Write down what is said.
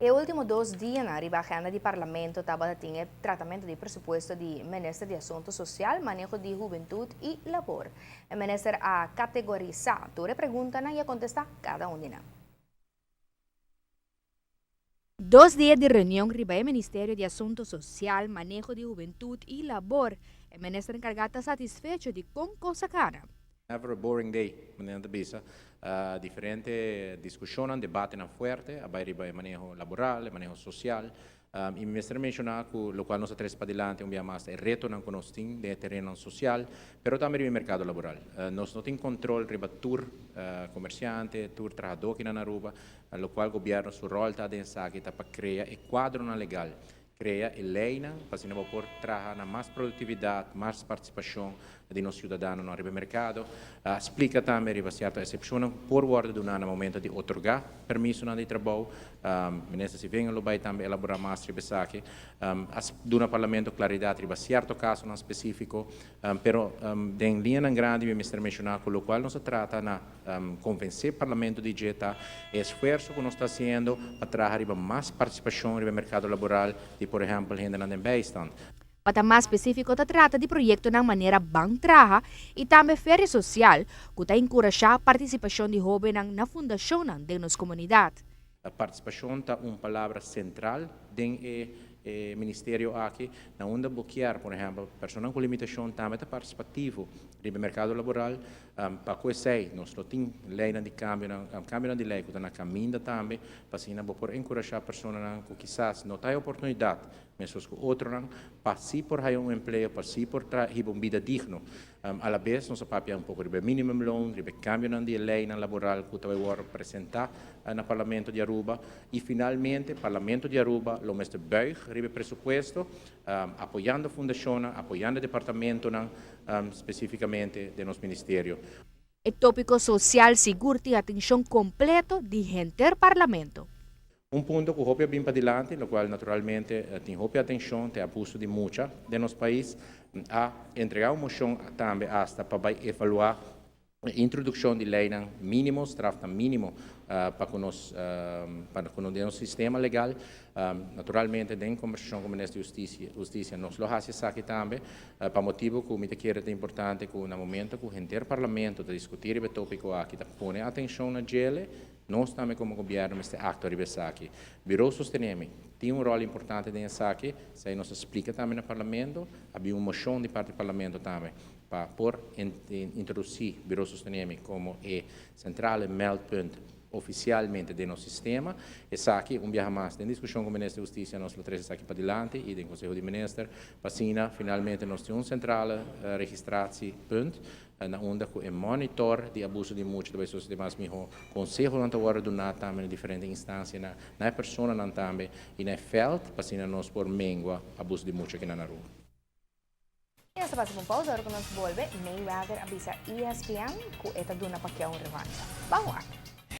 E ultimo dos dianan riba agenda di Parlamento tabata tin e tratamento di presupuesto di Minister di Asunto Social, Maneho di Hubentud y Labor. E Minister a categorisa tur e preguntanan y a contesta cada un di nan. Dos dia di reunion riba e Ministerio di Asunto Social, Maneho di Hubentud y Labor. E Minister encarga ta satisfecho di con cos a cana. Never a boring day, manera nan ta bisa. Diferente discusionnan, debatenan fuerte a bay riba e maneho laboral, e maneho social. Y mi mester menciona cu locual nos a trece padilanti un bia mas ta e retonan cu nos tin den e terenonan social, pero tambe riba e mercado laboral. Nos no tin control riba tur comerciante, tur trahador kinan na Aruba. Locual gobierno su rol ta den esaki ta pa crea e cuadronan legal, Crea e leynan pa asina bo por traha na mas productividad, mas participacion di nos ciudadanonan riba e mercado. A splica tambe riba cierto excepcionnan cu por wordo duna na momento di otorga permisonan di trabou. Minister Sivingha lo bay tambe elabora mas riba esaki. A duna Parlamento claridad riba cierto casonan specifico, pero den liñanan grandi mi mester menciona cu locual nos a trata na Konvensé Parlamento di dje ta e esfuerso ku nos ta hasiendo pa traha riba mas partisipashon riba e merkado laboral di por ehèmpel hendenan den bijstand. Pa ta mas spesífiko ta trata di proyektonan manera Ban Traha i tambe Feria Sosial ku ta enkurashá partisipashon di hóbennan na fundashonnan den nos komunidat. Partisipashon ta un palabra sentral den e e ministerio aki, na unda bo kier, por ehèmpel, personanan ku limitashon tambe ta partisipativo riba e merkado laboral. Pa ku esei nos lo tin leinan di kambionan, kambionan di lei ku ta na kaminda tambe, pa asina bo por enkurashá personanan ku kisas no ta e oportunidat meskos ku otronan, pa si por haya un empleo, pa si por tra hiba un bida digno. Alabes nos a papia un poko riba e minimumloon, riba e kambionan di e leinan laboral ku ta bai wòrdu presentá na Parlamento di Aruba i finalmente Parlamento di Aruba lo mester buig riba e presupuesto apoyando fundashonnan, apoyando e departamentonan spesífikamente den nos ministerio. E tópiko sosial sigur tin atenshon kompleto di henter Parlamento. Un punto cu hopi a bin padilanti, locual naturalmente tin hopi atencion, ta e abuso di mucha den nos pais. A entrega un mocion tambe hasta pa bay evalua e introduccion di leynan minimo, strafnan minimo pa cu nos pa cu nos den nos sistema legal. Naturalmente den conversacion cu Minister di Husticia nos lo haci esaki tambe pa motibo cu mi ta kere ta importante cu na momento cu henter Parlamento ta discuti riba e topico aki ta pone atencion na djele. Nos tambe komo gobièrnu mester aktua riba esaki. Birou Sostenemi tin un ròl importante den esaki, esei nos a splika tambe na Parlamento, a bin un moshon di parti di Parlamento tambe pa por introdusí Birou Sostenemi komo e sentrale meldpunt ofisialmente den nos sistema. Esaki, un biaha mas, den diskushon ku Minister di Hustisia nos lo trese esaki padilanti i den Konseho di Minister pa asina finalmente nos tin un sentrale registratiepunt Na unda ku e monitor di abuso di mucha ta bai sosodé mas mihó, konsehonan ta wòrdu duná tambe na diferente instansianan, na e personanan tambe i na e vèlt pa asina nos por mengua abuso di mucha aki na Aruba. I nos ta pasa pa un pausa ora ku nos bolbe, Mayweather a bisa ESPN ku e ta duna Pacquiao un revancha. Ban wak!